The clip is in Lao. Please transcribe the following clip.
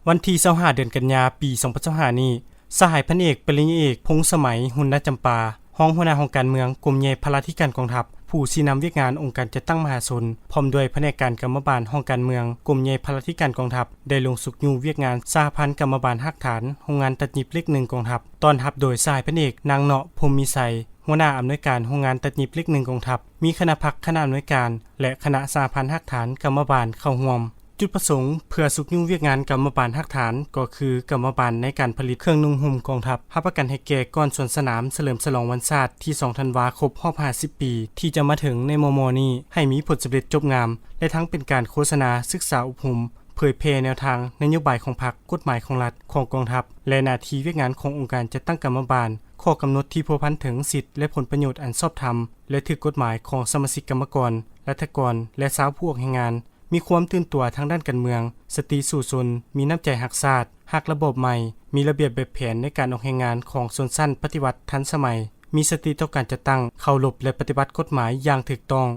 ວັນທີຊາວຫ້າ ເດືອນກັນຍາ ປີສອງພັນຊາວຫ້ານີ້, ສະຫາຍພັນເອກ ປະລິນຍາເອກ ພົງສະໄໝ ຮຸນນະຈຳປາ, ຮອງຫົວໜ້າຫ້ອງການເມືອງ ກົມໃຫຍ່ພະລາທິການກອງທັບ, ຜູ້ຊີ້ນຳວຽກງານອົງການຈັດຕັ້ງມະຫາຊົນ, ພ້ອມດ້ວຍພະແນກການກຳມະບານຫ້ອງການເມືອງ, ກົມໃຫຍ່ພະລາທິການກອງທັບ ໄດ້ລົງຊຸກຍູ້ວຽກງານສະຫະພັນກຳມະບານຮາກຖານໂຮງງານຕັດຫຍິບເລກໜຶ່ງກອງທັບ, ຕ້ອນຮັບໂດຍສະຫາຍພັນເອກ ນາງເນາະ ພົມມີໄຊ, ຫົວໜ້າອຳນວຍການໂຮງງານຕັດຫຍິບເລກໜຶ່ງກອງທັບ, ມີຄະນະພັກຄະນະອຳນວຍການ ແລະ ຄະນະສະຫະພັນຮາກຖານກຳມະບານເຂົ້າຮ່ວມ. ຈຸດປະສົງເພື່ອຊຸກຍູ້ວຽກງານກຳມະບານຮາກຖານ ກໍຄືກຳມະບານໃນການຜະລິດເຄື່ອງນຸ່ງຫົ່ມກອງທັບ, ຮັບປະກັນໃຫ້ແກ່ກ່ອນສວນສະໜາມສະເຫຼີມສະຫຼອງວັນຊາດທີສອງທັນວາ ຄົບຮອບຫ້າສິບປີ ທີ່ຈະມາເຖິງໃນມໍ່ໆນີ້ ໃຫ້ມີຜົນສຳເລັດຈົບງາມ ແລະ ທັງເປັນການໂຄສະນາ, ສຶກສາອົບຮົມ, ເຜີຍແຜ່ແນວທາງນະໂຍບາຍຂອງພັກ, ກົດໝາຍຂອງລັດ, ຂອງກອງທັບ ແລະ ໜ້າທີ່ວຽກງານຂອງອົງການຈັດຕັ້ງກຳມະບານ, ຂໍ້ກຳນົດທີ່ພົວພັນເຖິງສິດ ແລະ ຜົນປະໂຫຍດອັນຊອບທຳ ແລະ ຖືກກົດໝາຍຂອງສະມາຊິກກຳມະກອນ, ລັດຖະກອນ ແລະ ຊາວຜູ້ອອກແຮງງານ, ມີຄວາມຕື່ນຕົວທາງດ້ານການເມືອງ, ສະຕິສູ້ຊົນ, ມີນ້ຳໃຈຮັກຊາດ, ຮັກລະບອບໃໝ່, ມີລະບຽບແບບແຜນໃນການອອກແຮງງານຂອງຊົນຊັ້ນປະຕິວັດທັນສະໄໝ, ມີສະຕິຕໍ່ການຈັດຕັ້ງ, ເຄົາລົບ ແລະ ປະຕິບັດກົດໝາຍຢ່າງຖືກຕ້ອງ.